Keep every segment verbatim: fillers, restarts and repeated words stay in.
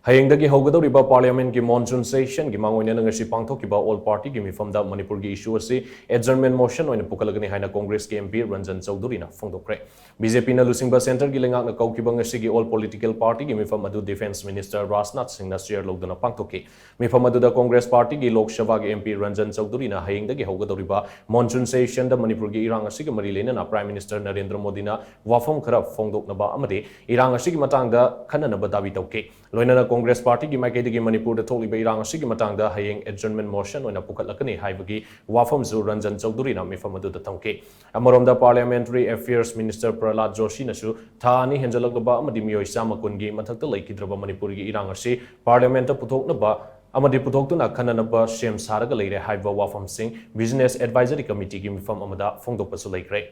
ꯍꯌꯦꯡꯗꯒꯤ ꯍꯧꯒꯗꯧꯔꯤꯕ Parliament ꯀꯤ monsoon session ꯒꯤ ꯃꯥꯡꯑꯣꯏꯅꯅ ꯉꯁꯤ ꯄꯥꯡꯊꯣꯛꯈꯤꯕ All Party ꯒꯤ ꯃꯤꯐꯝꯗ ꯃꯅꯤꯄꯨꯔꯒꯤ issue ꯑꯁꯤ adjournment motion ꯑꯣꯏꯅ ꯄꯨꯈꯠꯂꯒꯅꯤ ꯍꯥꯏꯅ Congress ꯀꯤ M P Ranjan ꯆꯧꯙꯨꯔꯤꯅ ꯐꯣꯡꯗꯣꯛꯈ꯭ꯔꯦ꯫ B J P ꯅ ꯂꯨꯆꯤꯡꯕ centre ꯒꯤ ꯂꯩꯉꯥꯛꯅ ꯀꯧꯈꯤꯕ ꯉꯁꯤꯒꯤ All Political Party ꯒꯤ ꯃꯤꯐꯝ ꯑꯗꯨ Defence Minister ꯔꯥꯖꯅꯥꯊ ꯁꯤꯡꯅ chair ꯂꯧꯗꯨꯅ ꯄꯥꯡꯊꯣꯛꯈꯤ꯫ ꯃꯤꯐꯝ ꯑꯗꯨꯗ Congress Party ꯒꯤ ꯂꯣꯛ ꯁꯚꯥꯒꯤ M P ꯔꯟꯖꯟ ꯆꯧꯙꯨꯔꯤꯅ ꯍꯌꯦꯡꯗꯒꯤ ꯍꯧꯒꯗꯧꯔꯤꯕ monsoon session ꯗ ꯃꯅꯤꯄꯨꯔꯒꯤ ꯏꯔꯥꯡ ꯑꯁꯤꯒ ꯃꯔꯤ ꯂꯩꯅꯅ Prime Minister ꯅꯔꯦꯟꯗ꯭ꯔ ꯃꯣꯗꯤꯅ ꯋꯥꯐꯝ ꯈꯔ ꯐꯣꯡꯗꯣꯛꯅꯕ ꯑꯃꯗꯤ ꯏꯔꯥꯡ ꯑꯁꯤꯒꯤ ꯃꯇꯥꯡꯗ ꯈꯟꯅꯅꯕ ꯗꯥꯕꯤ ꯇꯧꯈꯤ꯫ ꯂꯣꯏꯅꯅ Congress Party ꯒꯤ ꯃꯥꯏꯀꯩꯗꯒꯤ ꯃꯅꯤꯄꯨꯔꯗ ꯊꯣꯛꯂꯤꯕ ꯏꯔꯥꯡ ꯑꯁꯤꯒꯤ ꯃꯇꯥꯡꯗ ꯍꯌꯦꯡ adjournment motion ꯑꯣꯏꯅ ꯄꯨꯈꯠꯂꯛꯀꯅꯤ ꯍꯥꯏꯕꯒꯤ ꯋꯥꯐꯝꯁꯨ ꯔꯟꯖꯟ ꯆꯧꯙꯨꯔꯤꯅ ꯃꯤꯐꯝ ꯑꯗꯨꯗ ꯊꯝꯈꯤ꯫ ꯑꯃꯔꯣꯝꯗ Parliamentary Affairs Minister ꯄ꯭ꯔꯍꯂꯥꯗ ꯖꯣꯁꯤꯅꯁꯨ ꯊꯥ ꯑꯅꯤ ꯍꯦꯟꯖꯜꯂꯛꯂꯕ ꯑꯃꯗꯤ ꯃꯤꯑꯣꯏ ꯆꯥꯝꯃ ꯀꯨꯟꯒꯤ ꯃꯊꯛꯇ ꯂꯩꯈꯤꯗ꯭ꯔꯕ ꯃꯅꯤꯄꯨꯔꯒꯤ ꯏꯔꯥꯡ ꯑꯁꯤ Parliament ꯇ ꯄꯨꯊꯣꯛꯅꯕ ꯑꯃꯗꯤ ꯄꯨꯊꯣꯛꯇꯨꯅ ꯈꯟꯅꯅꯕ ꯁꯦꯝ ꯁꯥꯔꯒ ꯂꯩꯔꯦ ꯍꯥꯏꯕ ꯋꯥꯐꯝꯁꯤꯡ Business Advisory Committee ꯒꯤ ꯃꯤꯐꯝ ꯑꯃꯗ ꯐꯣꯡꯗꯣꯛꯄꯁꯨ ꯂꯩꯈ꯭ꯔꯦ꯫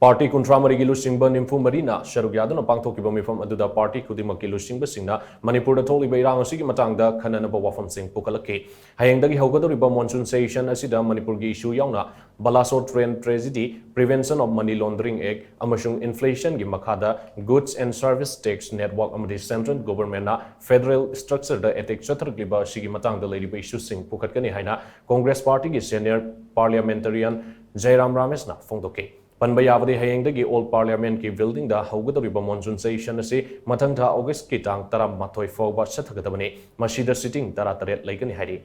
Party ꯀꯨꯟꯊ꯭ꯔꯥ ꯃꯔꯤꯒꯤ ꯂꯨꯆꯤꯡꯕ ꯅꯤꯐꯨ ꯃꯔꯤꯅ ꯁꯔꯨꯛ ꯌꯥꯗꯨꯅ ꯄꯥꯡꯊꯣꯛꯈꯤꯕ ꯃꯤꯐꯝ ꯑꯗꯨꯗ party ꯈꯨꯗꯤꯡꯃꯛꯀꯤ ꯂꯨꯆꯤꯡꯕꯁꯤꯡꯅ ꯃꯅꯤꯄꯨꯔꯗ ꯊꯣꯛꯂꯤꯕ ꯏꯔꯥꯡ ꯑꯁꯤꯒꯤ ꯃꯇꯥꯡꯗ ꯈꯟꯅꯅꯕ ꯋꯥꯐꯝꯁꯤꯡ ꯄꯨꯈꯠꯂꯛꯈꯤ꯫ ꯍꯌꯦꯡꯗꯒꯤ ꯍꯧꯒꯗꯧꯔꯤꯕ monsoon session ꯑꯁꯤꯗ ꯃꯅꯤꯄꯨꯔꯒꯤ issue ꯌꯥꯎꯅ ꯕꯂꯥꯁꯣꯔ train tragedy, Prevention of Money Laundering Act ꯑꯃꯁꯨꯡ inflation ꯒꯤ ꯃꯈꯥꯗ Goods and Service Tax Network ꯑꯃꯗꯤ Central Government ꯅ federal structure ꯗ attack ꯆꯠꯊꯔꯛꯂꯤꯕ ꯑꯁꯤꯒꯤ ꯃꯇꯥꯡꯗ ꯂꯩꯔꯤꯕ issue ꯁꯤꯡ ꯄꯨꯈꯠꯀꯅꯤ ꯍꯥꯏꯅ Congress Party ꯒꯤ senior parliamentarian ꯖꯌꯔꯥꯝ ꯔꯥꯃꯦꯁꯅ ꯐꯣꯡꯗꯣꯛꯈꯤ꯫ ꯄꯟꯕ ꯌꯥꯕꯗꯤ ꯍꯌꯦꯡꯗꯒꯤ All Parliament ꯀꯤ building ꯗ ꯍꯧꯒꯗꯧꯔꯤꯕ monsoon session ꯑꯁꯤ ꯃꯊꯪ ꯊꯥ August ꯀꯤ ꯇꯥꯡ ꯇꯔꯥꯃꯥꯊꯣꯏ ꯐꯥꯎꯕ ꯆꯠꯊꯒꯗꯕꯅꯤ꯫ ꯃꯁꯤꯗ sitting ꯇꯔꯥꯇꯔꯦꯠ ꯂꯩꯒꯅꯤ ꯍꯥꯏꯔꯤ꯫